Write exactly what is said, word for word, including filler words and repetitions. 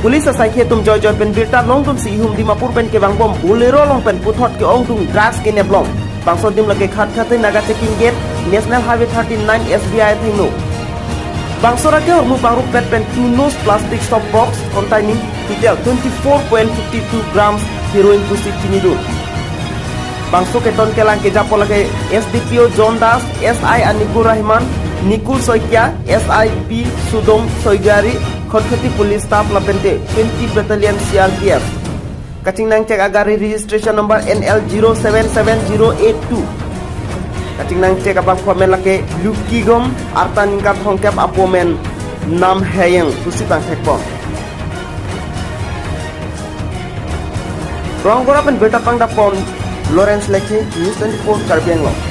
Police asaikhi atum joijoi pen birta longdunsi ihum Dimapur pen kevangbom Bolero along pen puthot ke-ongdung drugs kenep long. Bangso adim lake Khatkhati Naga Checking Gate, National Highway thirty-nine, S B I athengno. Bangso arake hormu pangrupet pen two nose plastic soft box containing total twenty-four point fifty-two grams heroin pusi chinidun. Bangso keton kelang kejapo lake S D P O John Das, S I Anibur Rahman, Nikul Saikia, S I P Sudom Soigari, Khatkhati Police Staff lapente twenty Battalion C R P F. Kachingnangchek agari registration number N L zero seven seven zero eight two. Kachingnangchek abangphu amen lake Lukigom, arta ningkan thomkep, apo amen Nam Heyeng pusi pangthekpon. Rongagora pen birta pangdapon Lawrence Lekhe, News twenty-four Karbi Anglong.